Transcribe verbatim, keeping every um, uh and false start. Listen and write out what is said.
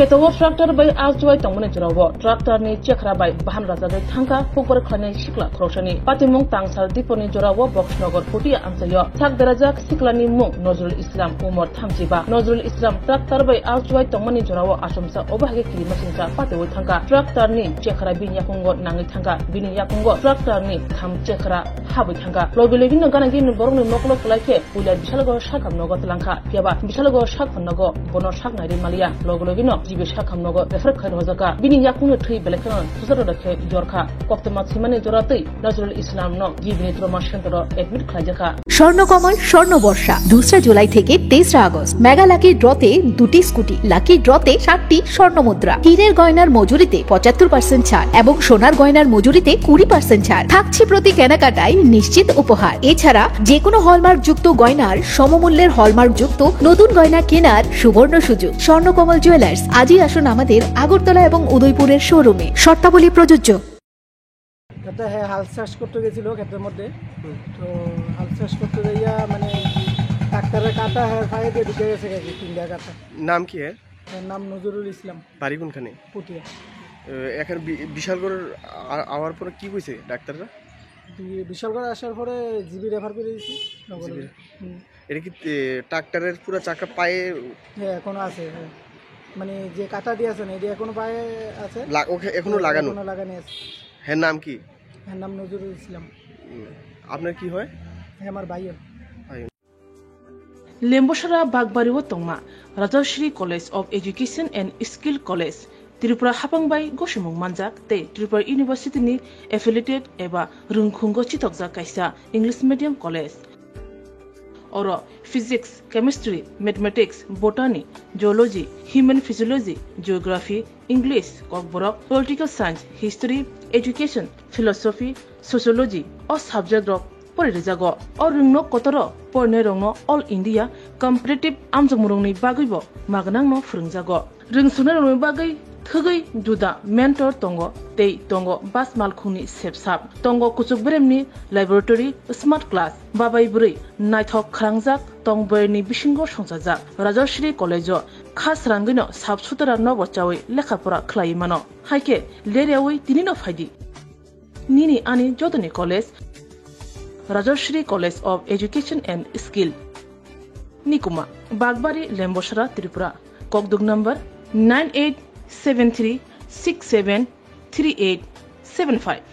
Keto o tractor bai aa chuai tongmani jorao tractor ni chekhra bai bahan rajagwi thangkha hukbar khlainai sikla khoroksani. Patimung Tangsal Diponi jorao Boxnagar Putia amchaio sak derajak siklani mung Nozrul Islam, umor thamchiba. Nozrul Islam tractor bai aa chuai tongmani jorao achomsa obo hai khe kirima singcha patiwi thangkha. Tractor ni chekhra bini yakungo nangwi thangkha. Bini yakungo tractor ni tham chekhra habwi thangkha. Logi logi no gana gini borokni mokolo kwlai khe puila bisalgo sakham nogo twlangkha. Phiyaba bisalgo sakham nogo bono sak nairi maliya. Logi logi no G B sakham nogo refer khai rwjakha. Bini yakungni thwi belai kheno thusaro da khe jorkha. Koktwma thwimani jora twi Nazrul Islam no G B ni trauma center o admit khlaijakha. Swarnakamal স্বর্ণবর্ষা, দোসরা জুলাই থেকে তেসরা August. Mega lucky ড্রতে দুটি scooty, lucky ড্রতে সাতটি স্বর্ণ মুদ্রা, হীরের গয়নার মজুরিতে পঁচাত্তর পার্সেন্ট ছাড় এবং সোনার গয়নার মজুরিতে কুড়ি পার্সেন্ট ছাড় থাকছে। প্রতি কেনাকাটায় নিশ্চিত উপহার। এছাড়া যে কোনো হলমার্কযুক্ত গয়নার সমমূল্যের হলমার্কযুক্ত নতুন গয়না কেনার সুবর্ণ সুযোগ। স্বর্ণকমল জুয়েলার্স, আজই আসুন আমাদের আগরতলা এবং উদয়পুরের শোরুমে। শর্তাবলী প্রযোজ্য। একটা, হ্যাঁ, হাল চাষ করতে গেছিল ক্ষেতের মধ্যে। হুম। তো হাল চাষ করতে যাইয়া, মানে, ট্রাক্টরের কাঁটা হ্যাঁ পায়ে দিয়ে ঢুকে গেছে আর কি, তিনটা কাঁটা। নাম কি এর? এর নাম নজরুল ইসলাম। বাড়ি কোনখানে? পুটিয়া। এ, এখানে বি-, বিশালগড় আ-, আওয়ার পরে কি কইছে ডাক্তাররা? বি-, বিশালগড় আসার পরে জিবি রেফার করে দিয়েছি লগে জিবি লগে। রে-, হুম। এটা কি, এ, ট্রাক্টরের পুরো চাকা পায়ে? হ্যাঁ, এখনো আছে, হ্যাঁ। মানে, যে কাটা দিয়ে আছে না, এটা এখনো পায়ে আছে। লা-, ওকে, এখনো হ্যাঁ, লাগানো? এখনো লাগানো আছে। হ্যাঁ, নাম কি? এর নাম নজরুল ইসলাম। হুম। আপনার কি হয়? হ্যাঁ, আমার ভাই হয়। ভাই। Lembosara Bagbari o tongma Rajashri College of Education and Skill College, Tripura hapang bai gosimung manjak tei Tripura University ni affiliated eba rwngkhungo chitokjak kaisa English medium college. Oro physics, chemistry, mathematics, botany, zoology, human physiology, geography, English, Kokborok, political science, history, education, philosophy, sociology o subject rok poririjak o. O rwngno kotoro porinairokno All India Competitive amjokmungrokni bagwibo magnangno phwrwngjago. Rwngsungnai rokni bagwi thwgwi juda mentor tongo tei tongo bas malkhungni sepsap. Tongo kuchuk beremni laboratory, smart class, babai bwrwi naithok khrangjak tong boyarni bisingo songchajak. Rajashri College o kha srangwino sap sutara nobo chawi lekha pora khlaiwi mano. Haikhe leryawi tinino phaidi. Nini ani jotoni college, Rajashri College of Education and Skill. Nikuma, Bagbari, Lembosara, Tripura. Kokduk number nine eight seven three six seven three eight seven five.